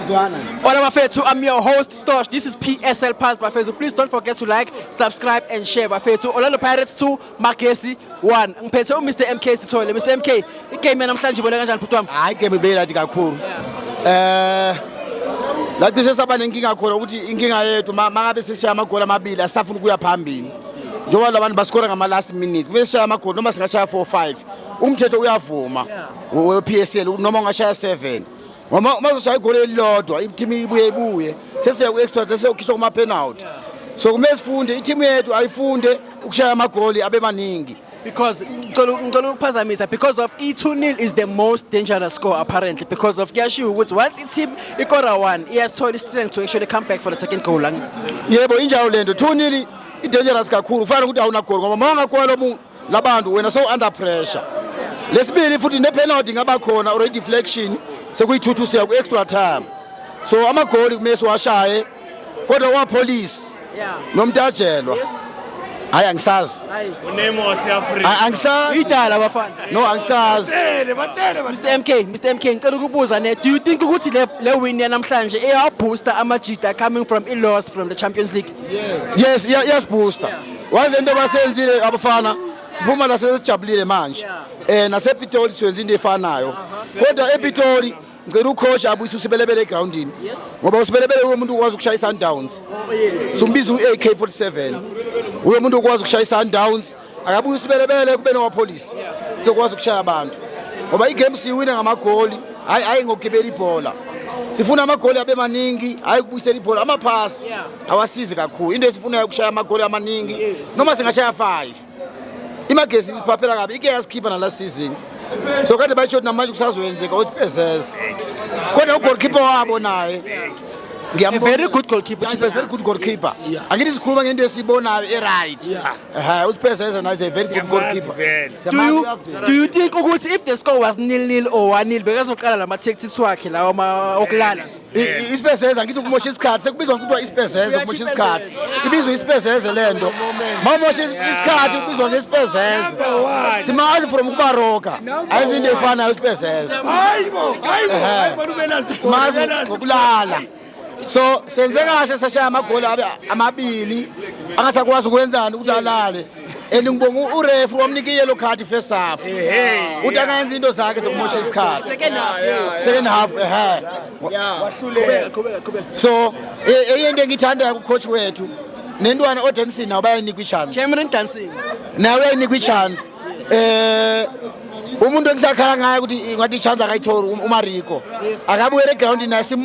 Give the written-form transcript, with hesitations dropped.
Zwana. Hola bafethu, I'm your host Stosh. This is PSL Pulse bafethu. Please don't forget to like, subscribe and share bafethu. Orlando Pirates 2, Magesi 1. Ngiphethe uMr MK Sithole. Mr MK, igame yanamhlanje ibone kanjani, bhuti wami? Hayi, game ibeyilati kakhulu. Lathi sesaba nenkinga khona ukuthi inkinga yethu mangabe sisishaya amagoli amabili, asisafuni ukuya phambili. Njengoba labantu basikora ngama last minute. Kumele sishaya amagoli noma singashaya 4 5. Umthetho uyavuma we PSL noma ungashaya 7. Ngoba uma uzoshaya igoli elilodwa, i-team ibuye ibuye. Sesiya ku extra, sesiyokhishwa kuma penalty. So kumele sifunde, i-team yethu ayifunde ukushaya amagoli abe maningi. Because ngicela ukuphazamisa, because of i-2-0 is the most dangerous score apparently, because of kuyashiwo ukuthi once i-team ikora 1, iyasithola i-strength to actually come back for the second goal, angithi? Yebo, injalo lento. 2-0 i-dangerous kakhulu, kufana nokuthi awunagoli, ngoba uma ungakhona lo labantu wena so under pressure. Lesibili futhi ne-penalty ingaba khona or i-deflection, sekuyi-2-2, siya ku-extra time. So amagoli kumele siwashaye, kodwa wapolice nomtajelwa, hayi, angisazi. Hayi. Unemo wase-Afrika. Hayi, angisazi. Idala abafana. No, angisazi. Batshele, batshele, batshele. Mr MK, Mr MK, ngicela ukubuza ne, do you think ukuthi le win yanamhlanje iyabooster amajita coming from i loss from the Champions League? Yes, iyasibooster. Wazi lento basenzile abafana, siphuma la sesijabulile manje. NasePitoli siyenza into efanayo. Kodwa ePitoli ngicela ucoach abuyise uSibelebele egroundini. Ngoba uSibelebele umuntu ukwazi ukushaya iSundowns. Sumbiza uAK47. Uyo umuntu ukwazi ukushaya iSundowns. Akabuye uSibelebele, kube nowapolice. Sokwazi ukushaya abantu. Ngoba igame siwina ngamagoli, hayi hayi ngokugibela ibhola. Sifuna amagoli abe maningi, hayi ukubuyisela ibhola, amaphasi awasizi kakhulu. Into esifunayo ukushaya amagoli amaningi, noma singashaya 5. IMagesi isiphaphela kabi, ike yasikhipha nala season. So kade bayisho namanje kusazoyenzeka uSipezeze. Kodwa ugoalkeeper wabo naye A very good goalkeeper. Yeah, he's a very good goalkeeper. Angithi sikhuluma ngento esiyibonayo e-right. USipezeze naye is a very good goalkeeper. Vele. Do you think ukuthi if the score was 0-0 or 1-0, bekazoqala lama tactics wakhe lawa okulala? Isipezeze, angithi ukumosha isikhathi, sekubizwa ngokuthiwa isipezeze, ukumosha isikhathi. Ibizwa isipezeze lento. Mawumosha isikhathi kubizwa ngesipezeze. Simazi from kuBaroka. Ayenza into efanayo isipezeze. Hayibo, hayibo, hayibo, ube nazi ibhola, Simazi ube nazi. ngokulala. So senze kahle sashaya amagoli abe amabili, angasakwazi ukwenzani ukuthi alale. And ngibonga uref wamnika i-yellow card first half. Uthi akayenza into zakhe zokumosha isikhathi. Second half. Yes. Second half, ehe. Qhubeka, qhubeka, qhubeka. So enye into engiyithandayo kucoach wethu, nentwana oDansin nawo bayayinikwa i-chance. Cameron Dancing. Nawe uyayinikwa i-chance. Umuntu engisakhala ngaye ukuthi ngathi i-chance akayitholi, uMariko. Akabuyele egrawundini naye.